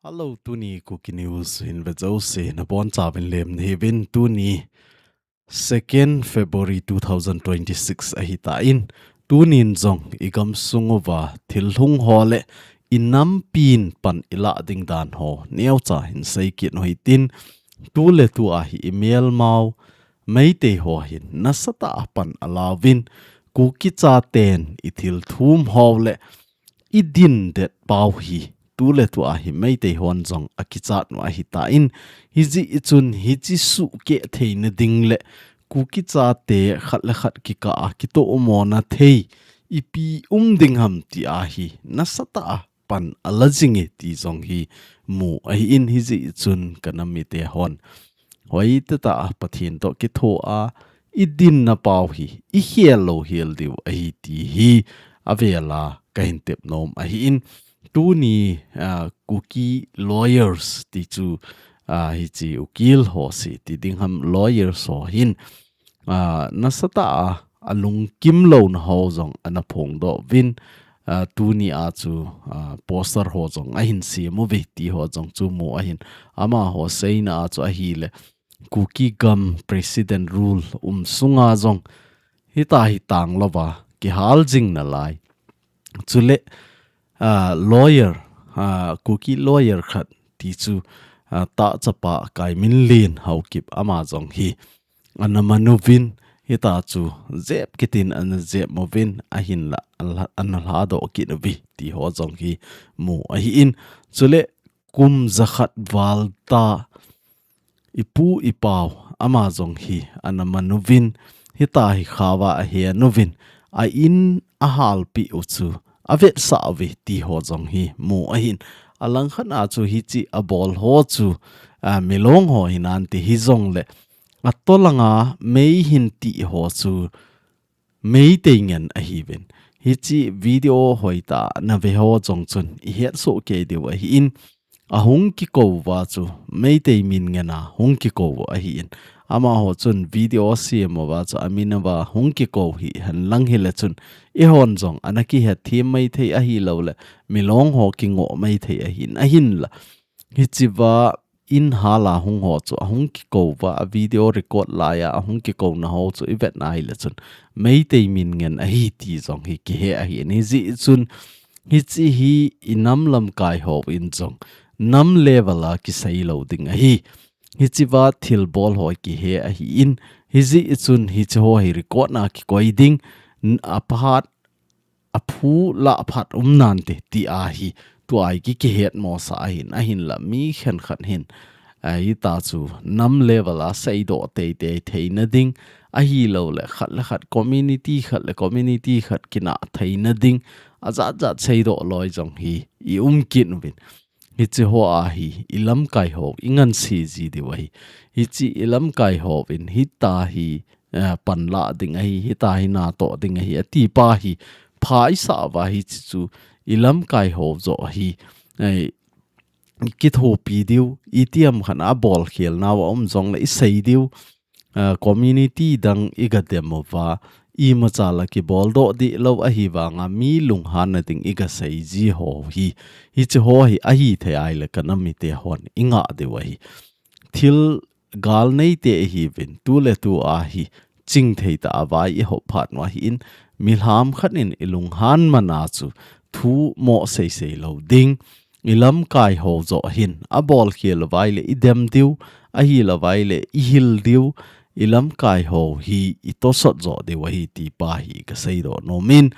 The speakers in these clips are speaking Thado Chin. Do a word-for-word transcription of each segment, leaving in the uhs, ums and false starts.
Hello, tuni Kuki News hin ve jouse nabonchauvin lem nahiuvin. Tuni second February two thousand twenty-six ahitan, tunin jong igamsung uva thil hung ho le inampin pan ilah ding dan ho neocha hin seikit u hitin, tuletua hi imelmau Meitei ho hin nasatah a pan alauvin, Kuki chaten ithil thum ho le idin det pau hi tuletua hi Meitei hon jong akichat u ahitan, hijeh chun hiche suhkeh theina ding le Kuki chate khat le khat kikah a kitohmona thei ipi um ding ham tia hi nasatah a pan ala jinge ti jong hi mu ahin, hijeh chun kanam mite hon hoitah a Pathen toh kithoa idinna pau hi ikhel louhel diu ahi ti hi avela kahin tep nom ahin, tuni, ah, Kuki lawyers ti chu, ah, hiche ukil ho se ti ding ham, lawyers ho hin, ah, nasatah a alungkim louna ho jong ana phongdoh uvin, ah, tuni a chu, ah, poster ho jong ahin sem uve ti ho jong chu mu ahin, amaho seina a chu ahile Kuki gam President Rule um sunga jong hitia hi tanglouva kihal jing nalai. Chule, ah, lawyer, ah, Kuki lawyer khat ti chu, ah, tahchapa Kaiminlen Haokip ama jong hi ana man uvin, hitia chu jep kitin ana jep uvin, ahinla ala-, ana lhadoh kit uve ti ho jong hi mu ahin. Chule kum jakhat val tah ipu ipau ama jong hi ana man uvin, hitia hi khaova ahen uvin, a in ahalpeh u chu avetsah uve ti ho jong hi mu ahin. Alangkhat a chu hiche abol ho chu, ah, Milong ho hinante hijongle atolanga mei hin ti ho chu Meitei ngen ahiuvin. Hiche video hoitah a nave ho jong chun ihet soh kei diu ahin, ahung kikou uva chu Meitei min ngen a hung kikou u ahin. Amaho chun video asem uva chu amin uva hung kikou hihen lang hile chun eihon jong ana kihetthem maithei ahilouleh Milong ho kingoh maithei ahin, ahinla hichea in hal a hung ho chu ahung kikou uva, a video record laiya ahung kikouna ho chu ivet nahile chun Meitei min ngen ahi ti jong hi kihe ahin, hijeh chun hiche hi inam lamkai hon jong nam level a kisei lou ding ahi. Hichea thilbol ho kihe ahin, hijeh chun hiche ho hi record na kikoi ding, n-, aphat aphu lah phat um nante tia hi tua hi ki, kihetmosah ahin, ahinla mi khenkhat hin, ah, hitia chu nam level a seidoh teitei theina ding, ahilouleh khat le khat, community khat le community khat kinah theina ding, ajat jat seidoh loi jong hi i um kit uvin. Hiche ho a hi ilamkai ho ingansei ji diu ahi. Hiche ilamkai hon hitia hi, eh, panla ding ahi, hitia hi natoh ding ahi, ati pa hi pha isah uva hiche chu ilamkai ho joh hi, eh, kithopi diu, itiham khat a bolkhel nauva um jongle isei diu, ah, community dang iga dem uva, imacha la kiboldoh dih lou ahi vanga mi lunghanna ding iga sei ji ho hi, hiche ho hi ahithei ahile kanam mite hon ingah diu ahi. Thil gal neite ihiuvin, tuletua hi chingthei tah a vai ihop phat u ahin, milham khat in ilunghan man a chu thu mo seisei lou ding, ilamkai ho joh hin abolkhel uva ahile idem diu, ahilou va ahile ihil diu, ilamkai ho hi itosot joh diu ahi ti pa hi kaseidoh nomin.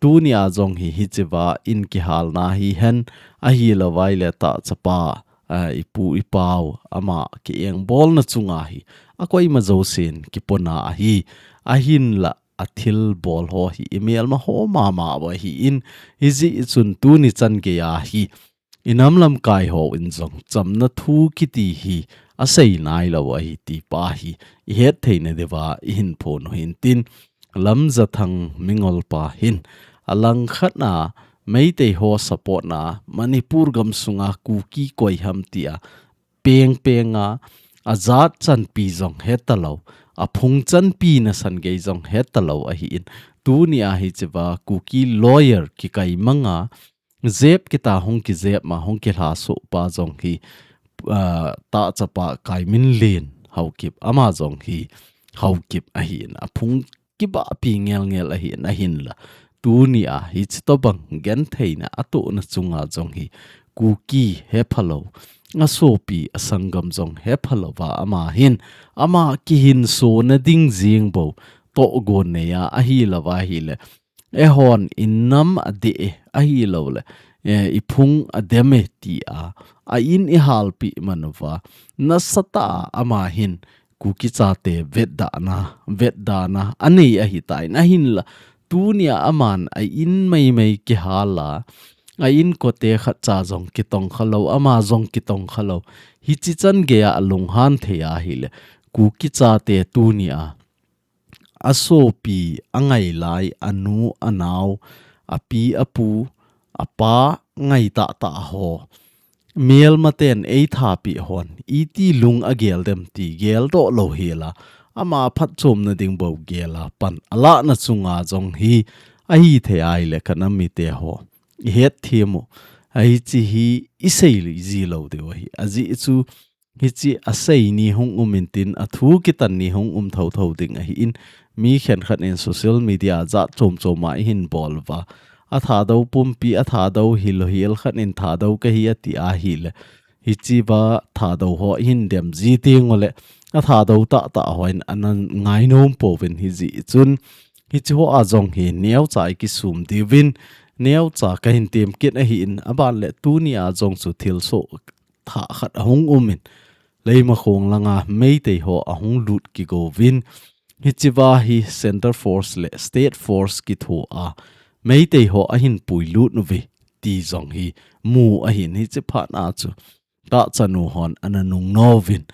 Tunia jong hi hichea in kihalna hihen, ahilou va ahile tahchapa, ah, ipu ipau ama kiengbolna chunga hi akoima jousen kipona ahi, ahinla athilbol ho hi imelma ho mama u ahin, hijeh chun tuni chan geiya hi inam lamkai hon jong chamna thu kiti hi asei nailou ahi ti pa hi ihet theina diuva ihin phon u hintin, Lamjathang Mingol pa hin alangkhat a Meitei ho support na Manipur gamsunga Kuki koi ham tia pengpenga ajat chanpi jong hetalou, aphung chanpi nasan gei jong hetalou ahin. Tunia hichea Kuki lawyer kikai manga, jep kita hung kijep ma hung kilhasoh pa jong hi, ah, tahchapa Kaiminlen Haokip, ama jong hi Haokip ahin, aphung kibahpi ngelngel ahin, ahinla. Tunia hiche tobang gentheina atohna chunga jong hi Kuki hephalou, asopi asanggam jong hephalouva ama hin, ama kihinsona ding jeng bou tohgon neiya ahilouva ahile, eihon inam adeh e, ahilouleh, eh, iphung adem e tia, a in ihalpeh manuva, nasatah a ama hin Kuki chate vetdana, vetdana anei ahitan, ahinla. Tunia aman a in maimai kihal a, a inkote khatcha jong kitongkhalou, ama jong kitongkhalou. Hiche chan geiya alunghan thei ahile, Kuki chate tunia asopi, angailai, anu, anao, api, apu, apa, ngaitah tah ho, melmaten eitha peh hon, iti lung agel dem ti geldoh lou hela, ama phatchomna ding bou gela pan alahna chunga jong hi ahithei ahile, kanam mite ho, ihet thim u, hiche hi isei jilou diu ahi. Ajeh chu, hiche asei ni hung um intin, athu kitan ni hung um thotho ding ahin, mi khenkhat in social media jat chomchom a ihin bol uva, aThadou pumpi, aThadou hilo hel khat in Thadou kahi ati ahile, hichea Thadou ho ihin dem ji teng uleh, aThadou tahtah hon ana ngainom pouvin, hijeh chun, hiche hoa jong hi neocha ikisum diuvin, neocha kahin tem kit ahin, aban le tunia jong chu thilsoh thah khat ahung umin, Leimakhong langa Meitei ho ahung lut kigouvin, hichea hi Centre Force le State Force kithoa Meitei ho ahin puilut uve ti jong hi mu ahin, hiche phatna chu tahchanu hon ana nungnouvin,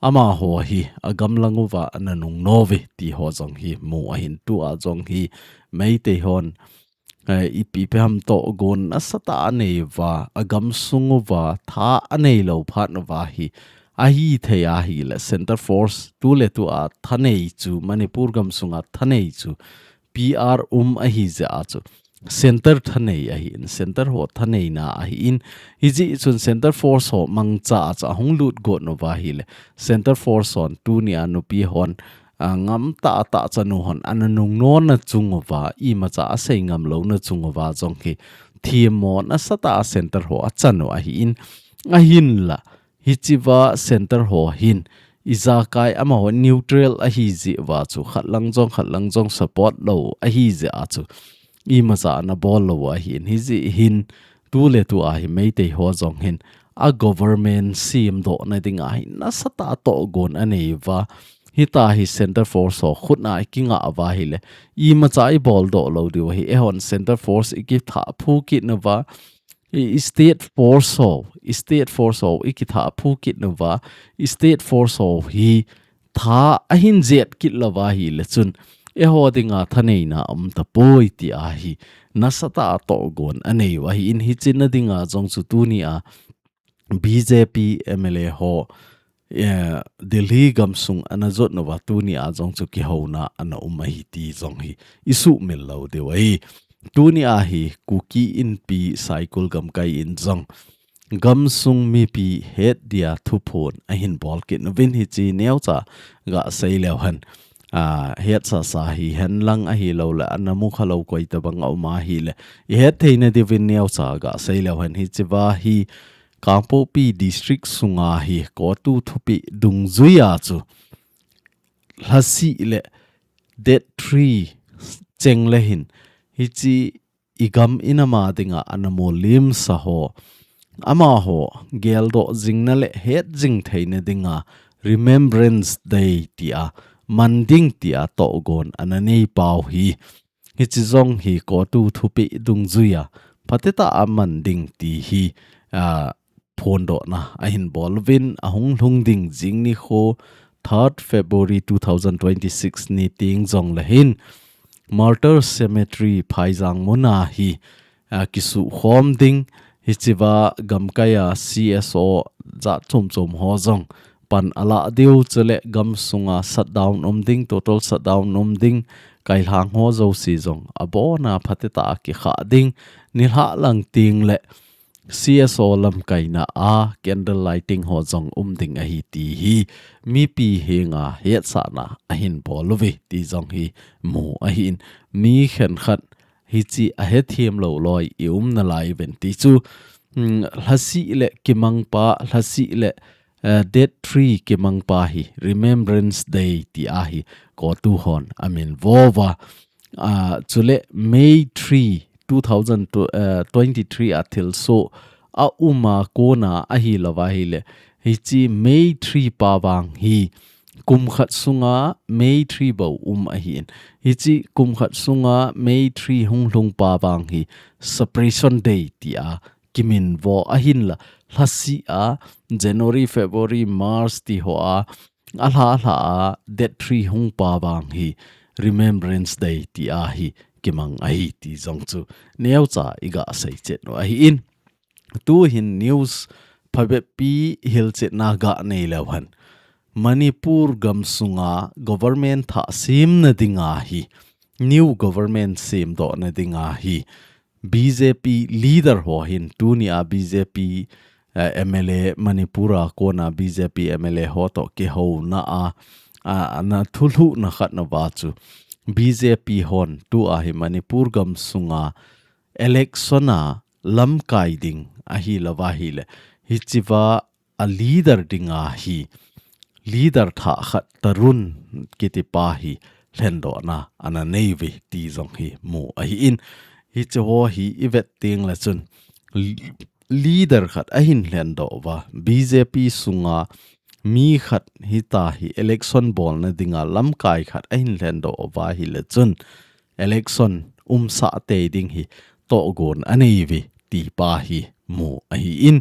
amaho hi agamlang uva ana nungnouve ti ho jong hi mu ahin, tua jong hi Meitei hon, eh, ipi ipi ham tohgon nasatah a anei uva, agamsung uva tha aneilou phat uva hi ahithei ahile, Centre Force tuletua thanei chu, Manipur gamsunga thanei chu P R um ahijeh a chu, Centre thanei ahin, Centre ho thaneina ahin, hijeh chun Centre Force ho mangcha a chu ahung lut got uva ahile, Centre Force hon tunia nupi hon, a, ngamtah tahchanu hon ana nungnonna chung uva, imacha asei ngamlouna chung uva jong hi themmo nasatah a Centre ho achan u ahin, ahinla, hichea Centre ho hin ijakai amaho neutral ahijeh uva chu, khatlang jong khatlang jong support lou ahijeh a chu, imacha ana bol lou ahin, hijeh hin tuletua hi Meitei ho jong hin agovernment semdohna dinga hi nasatah a tohgon anei uva, hitia hi Centre Force ho khutna ikingah uva ahile, imacha iboldoh lou diu ahi. Eihon Centre Force ikithahphu kit uva, i, iState Force ho, iState Force ho ikithahphu kit uva, iState Force ho hi tha ahin jet kit louva ahile chun, eiho dinga thaneina aumtapoi tia hi nasatah a tohgon anei u ahin, hichena dinga jong chu tunia B J P M L A ho, eh, Delhi gamsung ana jot uva tunia jong chu kihouna ana um ahi ti jong hi isuhmil lou diu ahi. Tunia hi Kuki Inpi Saikul gamkai in jong gamsung mipi het dia thuphon ahin bol kit uvin, hiche neocha gasei leu hen, a, hetsasa hihen lang ahilouleh ana mukhalou koi tabang aum ahile, ihet theina diuvin neocha gasei leu hen, hichea hi Kangpokpi District sunga hi COTU thupeh dungjuia chu lhasih le date three cheng le hin, hiche igam inam a dinga ana molhimsa ho, amaho geldoh jingna le hetjing theina dinga Remembrance Day tia man ding tia tohgon ana neipau hi, hiche jong hi COTU thupeh dungjuia phatecha a man ding ti hi, a, phondohna ahin bol uvin, ahung lhung ding jing nikho, third February two thousand twenty-six ni teng jongle hin Martyr Cemetery Phaijang muna hi, a, kisuhkhom ding, hichea gamkaia C S O jat chomchom ho jong pan alah diu, chule gam sunga shutdown um ding, total shutdown um ding, kailhang ho jouse jong abona phatecha a kikha ding, nilhah lang teng le C S O lamkaina a candle lighting ho jong um ding ahi ti hi mipi henga hetsahna ahin bol uve ti jong hi mu ahin, mi khenkhat hiche ahethem lou loi i um nalai uvin ti chu, mm, lhasi le kimangpa, lhasi le, eh, date three kimangpa hi Remembrance Day ti ahi CoTU hon amin vo uva. Ah, chule May three, two thousand twenty-three a thilsoh a um a kona ahi lou va ahile, hiche May three pa vang hi kum khat sunga May three bou um ahin. Hiche kum khat sunga May three hung lhung pa vang hi Separation Day ti a kimin vo ahinla, lhasi a January, February, March ti ho a, alha lha a date three hung pa vang hi Remembrance Day ti a hi kimang ahi ti jong chu neocha i ga seichet u ahin. Tu hin news phabep pi hilchetna ga nei leu hen, Manipur gam sunga government thah semna dinga hi, new government semdohna dinga hi, B J P leader ho hin, tuni a B J P, eh, M L A, Manipur a kona B J P M L A ho toh kihouna a, a, ana thulhuhna khat na va chu, B J P hon tu a hi Manipur gam sunga election a lamkai ding ahi lou va ahile, hichea a leader dinga hi, leader thah khat Tarun kiti pa hi lhendohna ana nei uve ti jong hi mu ahin. Hiche ho hi i vet teng le chun, l-, leader khat ahin lhendoh uva, B J P sunga mi khat hita hi election bolna dinga lamkai khat ahin lhendoh uva ahile chun, election umsah tei ding hi tohgon anei uve ti pa hi mu ahin.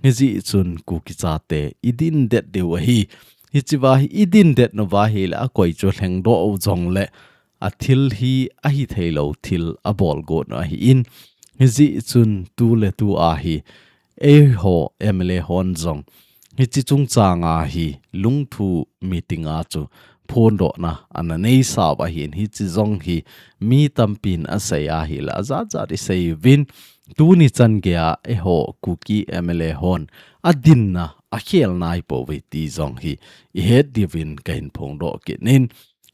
Hijeh chun Kuki chate i din det diu ahi. Hichea hi i din det nau va ahile, akoi chu lhengdoh u jongle, a thil hi ahi thei lou thil abol got nau ahin. Hijeh chun tu le tu a hi, eiho M L A hon jong hiche chungchang a hi lungthu meeting a chu phondohna ana neisa uva ahin, hiche jong hi mi tampin asei ahile, ajat jat i sei uvin, tuni chan geiya eiho Kuki M L A hon adinna akhel nai pouve ti jong hi i het diuvin kahin phongdoh kit in.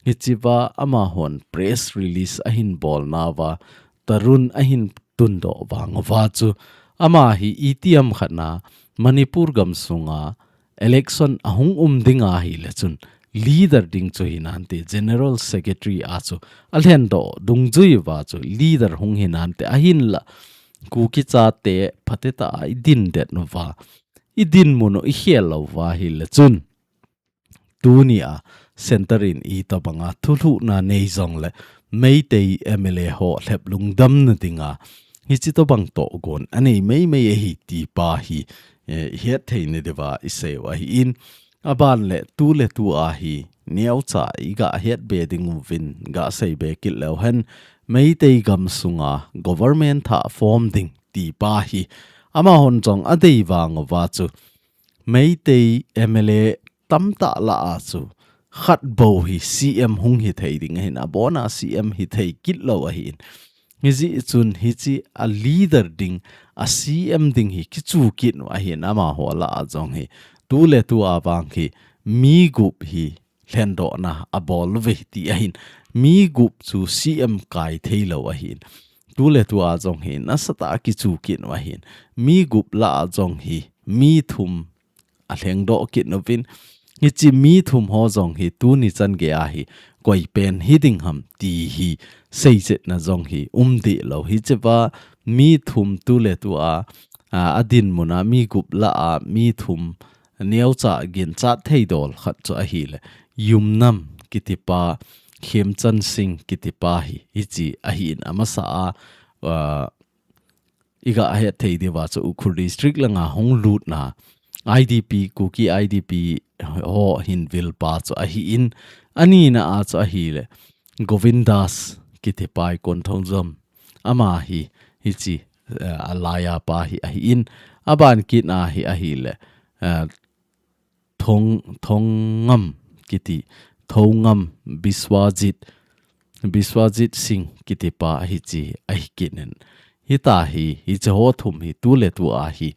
Hichea amahon press release ahin bolna uva, Tarun ahin tundoh vang uva chu, ama hi itiham khat na Manipur gam sunga election ahung um ding ahile chun, leader ding chu hinante, General Secretary a chu alhendoh dungjui uva chu leader hung hinante, ahinla Kuki chate phatecha a i din det nau va, i dinmun u i khel lou va ahile chun, tuni a center in itobanga thulhuhna nei jongle, Meitei M L A ho lhep lungdamna dinga hiche tobang tohgon anei meimei ahi ti pa hi, eh, i het thei na diuva i sei u ahin. Aban le tu le tu a hi neocha i ga het be ding uvin ga sei be kit leu hen, Meitei gam sunga government thah form ding ti pa hi amahon jong adei vang uva chu, Meitei M L A tamtah lah a chu khat bou hi C M hung hi thei ding ahin, abona C M hi thei kit lou ahin. Hijeh chun hiche a leader ding, a C M ding hi kichu kit nau ahin, amaho lah a jong hi tu le tu a vang hi mi gup hi lhendohna abol uve ti ahin, mi gup chu C M kai thei lou ahin. Tu le tu a jong hi nasatah a kichu kit nau ahin, mi gup lah a jong hi mi thum alhengdoh kit nauvin, hiche mi thum ho jong hi tuni chan geiya hi koi pen hi ding ham ti hi seichetna jong hi um deh lou. Hichea mi thum tu le tu a, a, adinmun a mi gup lah a mi thum neocha ginchat thei dol khat chu ahile, Yumnam kiti pa, Khemchand Singh kiti pa hi, hiche ahin, amasa a, a, i ga het thei diuva chu Ukhrul District langa hung lutna I D P, Kuki I D P ho hin vil pa chu ahin, anina a chu ahile, Govindas kiti pa i Konthongjom, ama hi, hiche, eh, alai a pa hi ahin, aban kit a hi ahile, eh, Thong, Thongam kiti, Thongam Biswajit, Biswajit Singh kiti pa hiche ahi kit in. Hita hi, hiche ho thum hi tu le tu a hi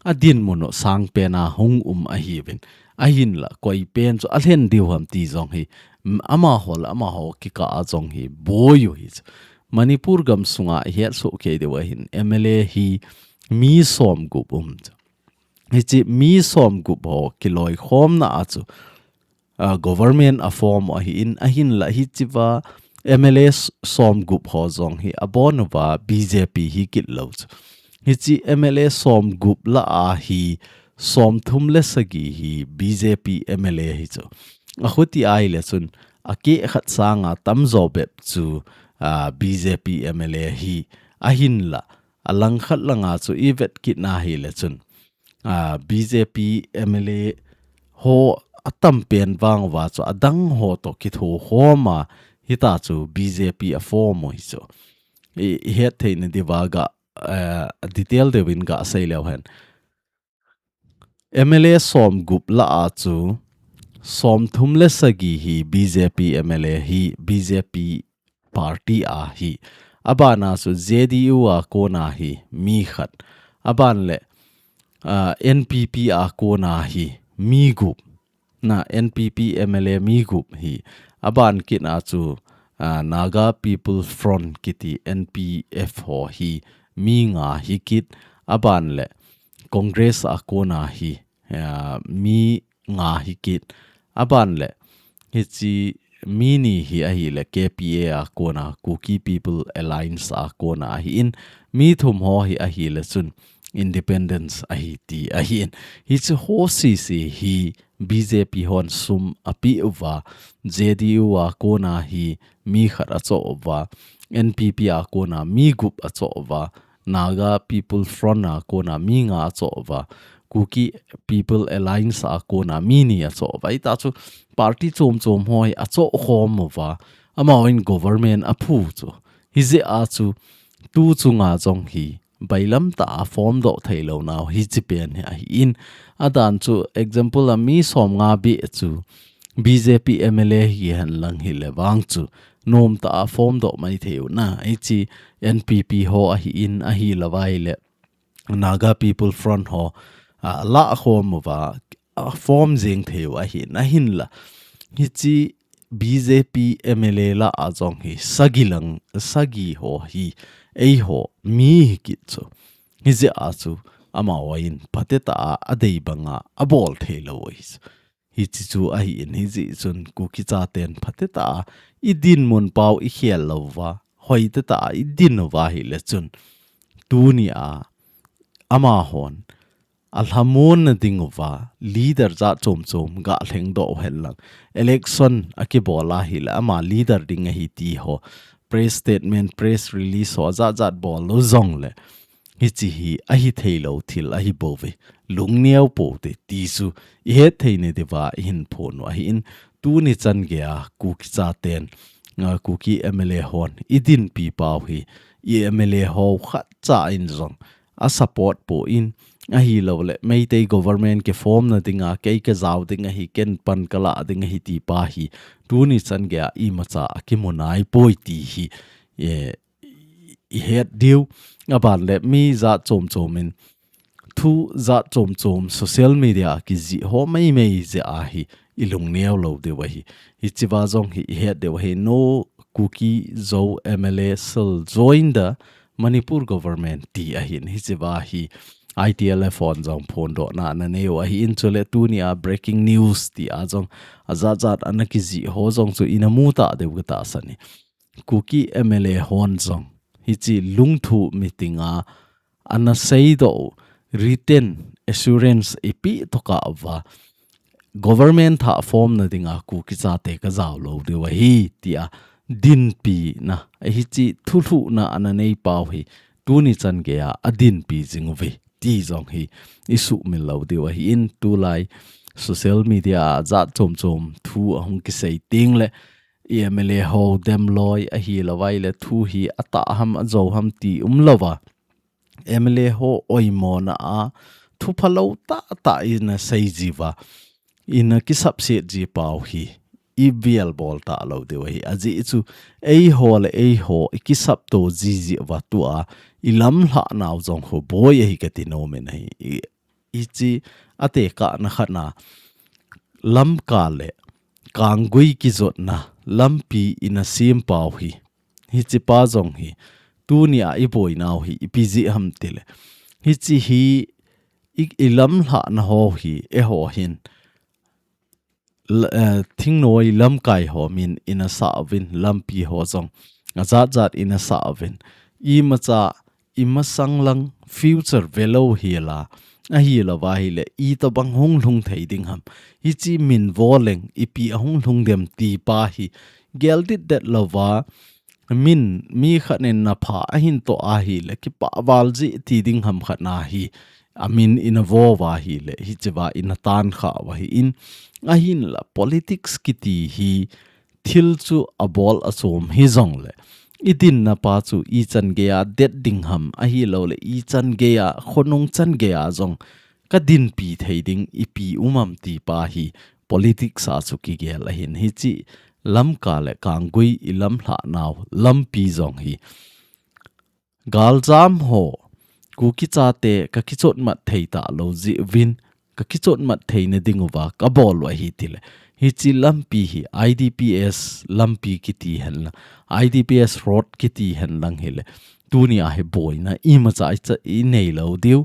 adinmun u sangpen a hung um ahiuvin. Ahinla, koi pen chu alhen diu ham ti jong hi, m-, amaho le amaho kikah a jong hi boi u hi chu. Manipur gam sunga ihet soh kei diu ahin, M L A hi mi som gup um chu. Hiche mi som gup ho kiloikhomna a chu, ah, government a form u ahin, ahinla hichea M L A s-, som gup ho jong hi abon uva B J P hi kit lou chu. Hiche M L A som gup lah a hi som thum le sagi hi B J P M L A hi chu. Achuti ahile chun akeh khat sanga tamjo bep chu, ah, B J P M L A hi ahinla. Alangkhat langa chu ivet kit na hile chun, ah, B J P M L A ho atam pen vang uva chu adang ho toh kithokhom a, hita chu B J P a form u hi chu. I, ihet theina diuva ga, eh, detail deuh in ga sei leu hen. M L A som gup lah a chu som thum le sagi hi B J P M L A hi, B J P party a hi. Abana chu J D U a kona hi mi khat. Aban le, ah, N P P a kona hi mi gup. Na N P P M L A mi gup hi. Aban kit a chu, ah, Naga People Front kiti N P F ho hi mi nga hi kit. Aban le Congress a kona hi, ah, mi nga hi kit. Aban le hiche mi ni hi ahile K P A a kona, Kuki People Alliance a kona ahin, mi thum ho hi ahile chun independence ahi ti ahin. Hiche ho sese hi B J P hon sum apeh uva, J D U a kona hi mi khat achoh uva, N P P a kona mi gup achoh uva, Naga People Front a kona mi nga achoh uva, Kuki People Alliance a kona mi ni achoh uva. Hita chu party chom chom ho hi achoh khom uva, amahon government aphu chu. Hijeh a chu tu chunga jong hi bailam tah a form doh thei lou nau hiche pen hi ahin. Adan chu example a mi som nga beh chu B J P M L A hi hen lang hile vang chu nom tah a form doh mai thei u na. Hiche N P P ho ahin, ahilou ahile Naga People Front ho, ah, lah khom uva, ah, form jeng thei u ahin, ahinla. Hiche B J P M L A lah a jong hi sagi lang, sagi ho hi, eiho mi hi kit chu. Hijeh a chu amahon phatetah a adei banga abol thei lou u hi chu. Hiche chu ahin, hijeh chun Kuki chaten phatetah a idinmun pau ikhel lou uva, hoitetah a idin uva hile chun, tuni a amahon alhamon na ding uva, leader jat chom chom ga lhengdoh u hen lang. Election akibol ahile ama leader ding ahi ti ho, press statement, press release ho jat jat bol lou jongle, hiche hi ahi thei lou thil ahi bouve. Lungneo pou te ti chu ihet thei na diuva ihin phon u ahin, tuni chan geiya Kuki chaten, ah, Kuki M L A hon idinpi pau hi, i M L A ho khat cha in jong asupport pon, ahilouleh Meitei government kiform na dinga kei kajao ding ahi, ken pan kalah ding ahi ti pa hi, tuni chan geiya imacha akimu nai poi ti hi, eh, ihet diu. Aban le mi jat chom chom in thu jat chom chom social media a kijih ho mai mai jeh a hi ilungneo lou diu ahi. Hichea jong hi ihet diu ahi, no Kuki Zo M L A shall join the Manipur government ti ahin. Hichea hi I T L F hon jong phondohna ana nei u ahin, chule tuni a breaking news ti a jong ajat jat ana kijih ho jong chu ina mu ta diu ka tahsan e. Kuki M L A hon jong hiche lungthu meeting a ana seidoh u, written assurance ipi tokah uva, government thah form na dinga Kuki chate kajao lou diu ahi tia dinpi na, hiche thulhuhna ana nei pau hi tuni chan geiya adinpi jing uve ti jong hi isuhmil lou diu ahin, tulai social media a jat chom chom thu ahung kisei teng le M L A ho demloi ahilou vai le thu hi atah ham ajo ham ti umlouva, M L A ho oimona a thu phalou tah tah ina sei jiuva, ina kisapset ji pau hi, i bial bol talou diu ahi. Ajeh chu, eiho le eiho, i kisap to jiji uva tua, i lamlhah nau jong ho boi ahi kati nom in ahi. I, i chi, ate ka na khat na, lamka le, kanggui kijotna, lampi ina sem pau hi. Hichi pa jong hi, tunia i boinau hi, ipi jeh ham tile. Hichi hi, i, i lamlhah na ho hi, eiho hin, l-, eh, thingnoi lamkai ho min ina sa uvin, lampi ho jong, ajat jat ina sa uvin. Imacha, imasang lang future velou hi la, ahi lou va hile, itobang hung lhung thei ding ham. Hichi min vo leng, ipi ahung lhung dem ti pa hi, gel dit det lou va, min mi khat nin na pha ahin to ahile, kipah val ji ti ding ham khat na hi, amin ina vo va hile, hichi va ina tan kha va hi in, ahin la politics kiti hi, thil chu abol achom hi jong le, i dinna pa chu i chan gei a det ding ham, ahi lou le, i chan gei a, khonung chan gei a jong, ka dinpi thei ding, ipi um am ti pa hi, politics a chu kigel ahin hichi, lamka le kanggui i lamlhah nau, lampi jong hi. Galjam ho, Kuki chate ka kichotmat thei talou jeh uvin, ka kichotmat theina ding uva, ka bol u ahi tile. Hichi lampi hi I D P S lampi kiti hen la, I D P S road kiti hen lang hile. Tunia hi boina imacha i cha i nei lou diu.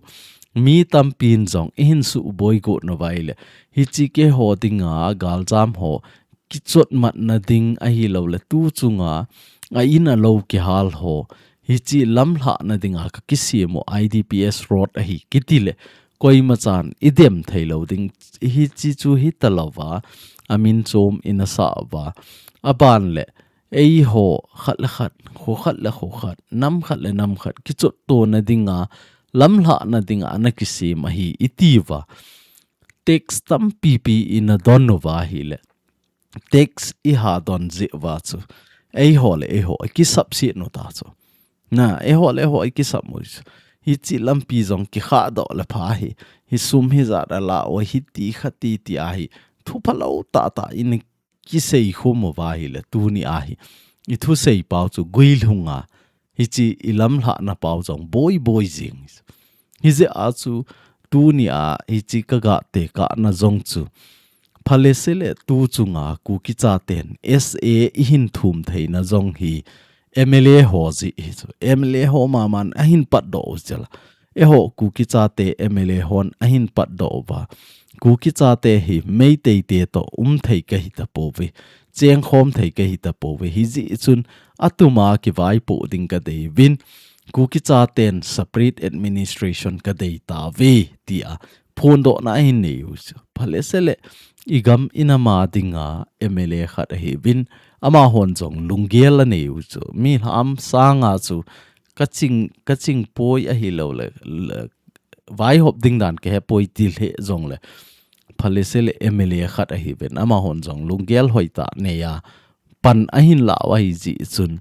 Mi tampin jong i hin suboi got nau va hile. Hichi keiho dinga galjam ho kichotmatna ding ahi lou le tu chunga a in a lou kihal ho. Hichi lamlhahna dinga ka kisem u I D P S road ahi kiti le. Koima chan i dem thei lou ding. Hichi chu hita lou va. Amin chom ina sa va. Aban le. Eiho khat le khat, kho khat le kho khat, nam khat le nam khat, kichot tona dinga, lamlhahna dinga, ana kisem ahi, i ti va. Tax tampi pi ina don u va hile. Tax i ha don jeh va chu. Eiho le eiho, i kisapset u ta chu. Na, eiho le eiho, i kisap u chu. Hichi lampi jong kikha doh le pha hi. Hi sum hi jat a la u, hiti khati ti ahi. Thu phalou tah tah ina kisei khom u va hile tuni ahi. I thusei pau chu guilhung a. Hichi i lamlhahna pau jong boi boi jing. Hijeh a chu tuni a hichi ka ga tekahna jong chu. Phale se le tu chunga Kuki chaten S A i hin thum theina jong hi M L A ho jeh hi chu. M L A ho maman a hin patdoh u chu la. Eiho Kuki chate M L A hon a hin patdoh u va. Kuki chate hi Meitei te toh um thei ka hi ta pouve. Chengkhom thei ka hi ta pouve. Hijeh chun atuma kivaipoh ding ka dei uvin. Kuki chaten separate administration ka dei tauve tia phondohna a hin nei u chu. Phale se le i gam ina ma dinga M L A khat ahi uvin. Amahon jong lunggel a nei u chu. Mi lham sanga chu ka ching, ka ching poi ahi lou le, le, vaihop ding dan ka he poi ti le jong le. Phale se le M L A khat ahi uvin. Amahon jong lunggel hoi tah nei a. Pan a hin la u ahi jeh chun.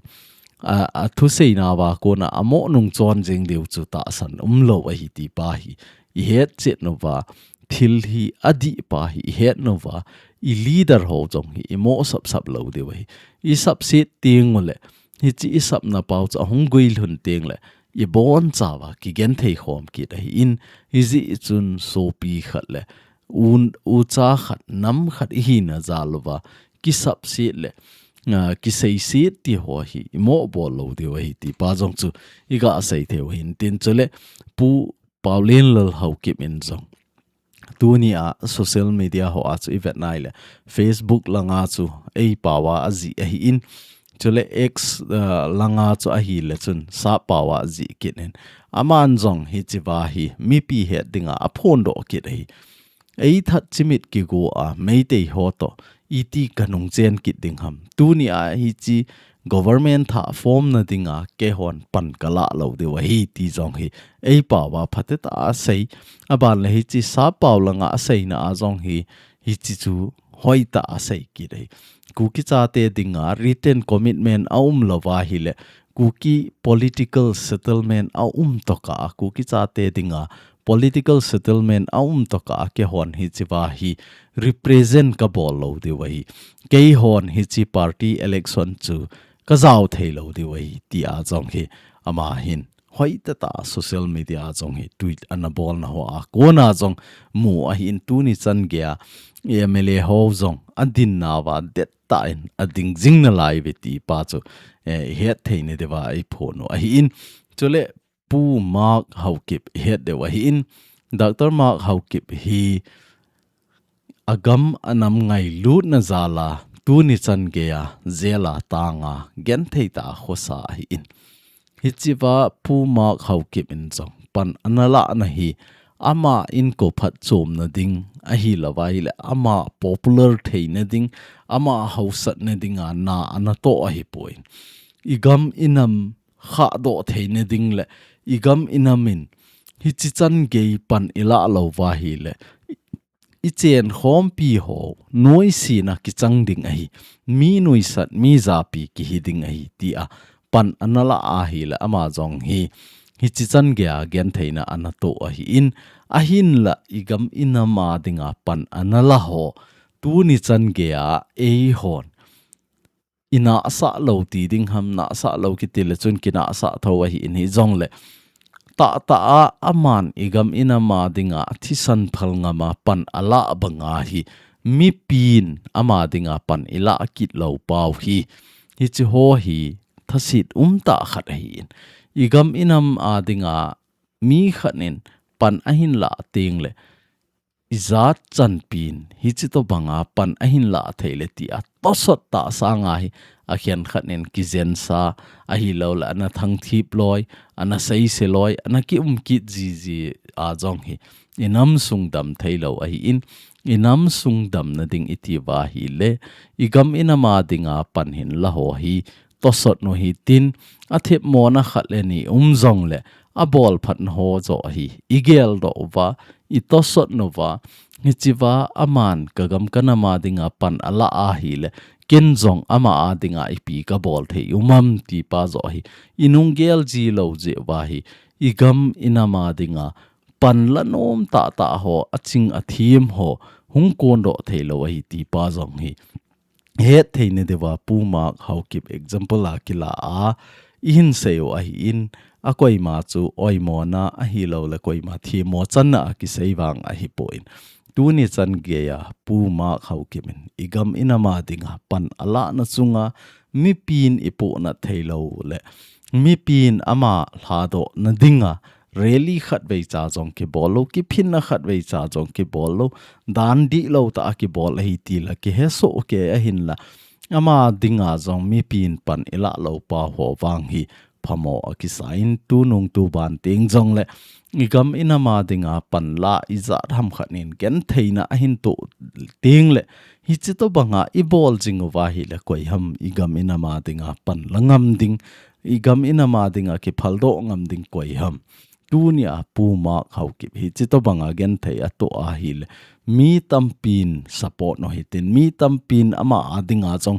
A, a thuseina va kona a mo nung chon jing diu chu tahsan um lou ahi ti pa hi. I het chet u va. Thil hi a dih pa hi i het u va. I leader ho jong hi i mo sapsap lou diu ahi. I sapset teng u le. Hichi i sapna pau chu a hung guilhun teng le. I boncha va kigen thei khom kit ahi in. Hijeh chun sopi khat le. Un, ucha khat nam khat i hina jal u va. Kisapset le. Ah, kiseiset ti ho hi. I mo bol lou diu ahi ti pa jong chu. I ga sei thei u hin tin chu le. Pu Paulen Lal Haokip in jong. Tuni a social media ho a chu i vet nai le. Facebook langa chu ei pau a ajih ahi in. Chule X, uh, langa chu ahi le chun sap pau a ajih kit in. Aman jong hichi va hi mipi het dinga a phondoh kit ahi. Ei that chimit kigo a Meitei ho toh iti ka nung chen kit ding ham. Tuni a hichi government thah form na dinga keihon pan ka la lou diu ahi ti jong hi ei pau va phatea asei. Aban le hichi sap pau langa aseina a jong hi hichi chu hoitah a asei kit ahi. Kuki chate dinga written commitment a um lou va hile Kuki political settlement a um toh kah a Kuki chate dinga political settlement a um tokah a keihon hiche va hi represent kabol lou diu ahi. Keihon hiche party election chu kajao thei lou diu ahi, tia jong hi ama hin hoitah tah a social media a jong hi tweet ana bolna hoa kona jong mu ahin, tuni chan geiya M L A ho jong adinna uva dettah in ading jing nalai uve ti pa chu, eh, ihet thei nadiuva eiphon u ahin. Chule Pu Mark Haokip ihet diu ahin. Doctor Mark Haokip hi agam anam ngailutna jal a tuni chan geiya jail a tang a genthei tah a khosa ahin. Hiche va Pu Mark Haokip in jong pan ana lahna hi ama in ko phatchomna ding ahilouva ahile ama popular theina ding, ama hausatna dinga na ana toh ahipoi. Igam inam khahdoh theina ding le igam inam in hiche chan gei pan ilah louva ahile ichen khompi ho nuisatna kichang ding ahi, mi nuisat, mi japi kihi ding ahi, tia pan ana lah ahile ama jong hi hiche chan geiya gentheina ana toh ahin, ahinla igam inam a dinga pan ana lah ho tuni chan geiya eihon inahsah lou ti ding ham, nahsah lou kiti le chun kinahsah tho ahin, hijongle tahtah a aman igam inam a dinga athisan phal ngam a pan alah banga hi mipin ama dinga pan ilah kit lou pau hi, hiche ho hi thaset umtah khat ahin. Igam inam a dinga mi khat in pan ahin lah teng le ijat chanpin hiche tobanga pan ahin lah thei le tia tosot tah sanga hi akhen khat in kijensa ahilouleh ana thangthip loi, ana seise loi, ana kium kit jiji a jong hi inam sung dam thei lou ahin, inam sung damna ding iti uva ahile igam inam a dinga pan hin lah ho hi tosot nu hitin, athepmona khat le ni um jongle abolphatna ho joh hi igeldoh uva, itosot nu uva, hiche va aman kagam kanam a dinga pan alah ahile ken jong ama a dinga ipi kabol thei um am ti pa joh hi inung gel ji lou jeh uva hi igam inam a dinga pan lah nom tahtah ho, aching athem ho hung kondoh thei lou ahi ti pa jong hi het thei nadiuva Pu Mark Haokip example a kilah a ihin sei u ahin, akoima chu oimona ahilouleh koima themmo channa a kisei vang ahipon, tuni chan geiya Pu Mark Haokip in igam inam a dinga pan alahna chunga mipin ipohnat thei lou le mipin ama lhadohna dinga rally khatvei cha jong kibol lou, kiphinna khatvei cha jong kibol lou, dan dihlou tah a kibol ahi ti la kihesoh kei ahinla, ama dinga jong mipin pan ilah lou pau ho vang hi phamo akisa in, tunung tuban teng jongle igam inam a dinga pan lah ijat ham khat in gentheina ahin toh teng le hiche tobanga ibol jing uva ahile koi ham igam inam a dinga pan lah ngam ding, igam inam a dinga kiphaldoh ngam ding koi ham. Tunia Pu Mark Haokip hiche tobanga genthei atoh ahile mi tampin support nu hitin, mi tampin ama a dinga jong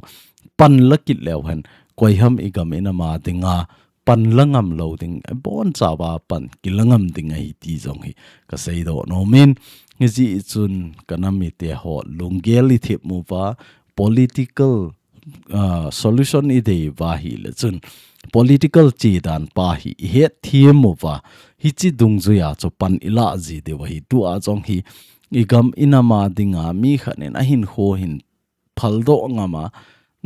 pan lah kit leu hen koi ham igam inam a dinga pan lah ngam lou ding, abonchauva pan kilah ngam ding ahi ti jong hi kasei doh nom in, hijeh chun kanam mite ho lunggel ithep uva, political ah, solution idei uva ahile chun political chedan pa hi ihet them uva, hiche dungjuia chu pan ilah ji diu ahi. Tua jong hi igam inam a dinga mi khat in ahinkho hin phaldoh ngam a,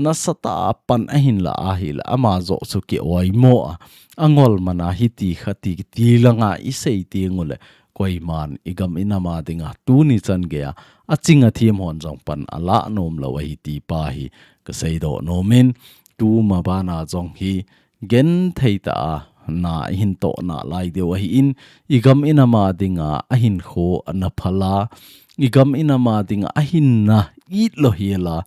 nasatah a pan ahin lah ahile ama joh chu ki-oimo a, angol man a hiti khati ti langa isei teng ule koiman igam inam a dinga tuni chan geiya aching athem hon jong pan alah nom lou ahi ti pa hi kasei doh nom in, tuma bana jong hi genthei tah a na ihin toh nalai diu ahin, igam inam a dinga ahinkho ana phal a, igam inam a dinga ahinna itlou hel a,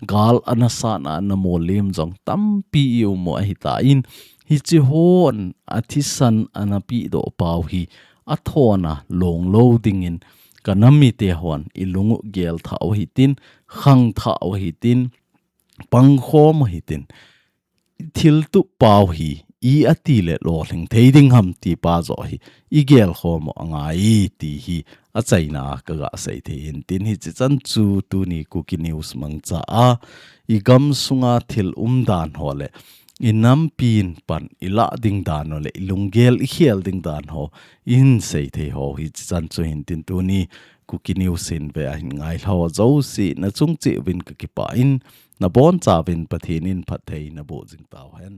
gal ana sat a ana molem jong tampi i um u ahitan, hiche hon athisan ana pehdoh pau hi athona long lou dingin kanam mite hon ilung u gel thah u hitin, khang thah u hitin, pangkhom u hitin, thiltup pau hi i ati le lolhing thei ding ham ti pa joh hi i gelkhom u angai ti hi achaina a kaga sei thei in tin, hichi chan chu tuni Kuki News mangcha a i gam sunga thil umdan ho le i nampin pan i lah ding dan ho le i lunggel i khel ding dan ho i hin sei thei ho hichi chan chu hin tin, tuni Kuki News hin ve a hin ngai ho jouse na chung cheh uvin kakipah in, na boncha uvin Pathen in phatthei naboh jing tauhen.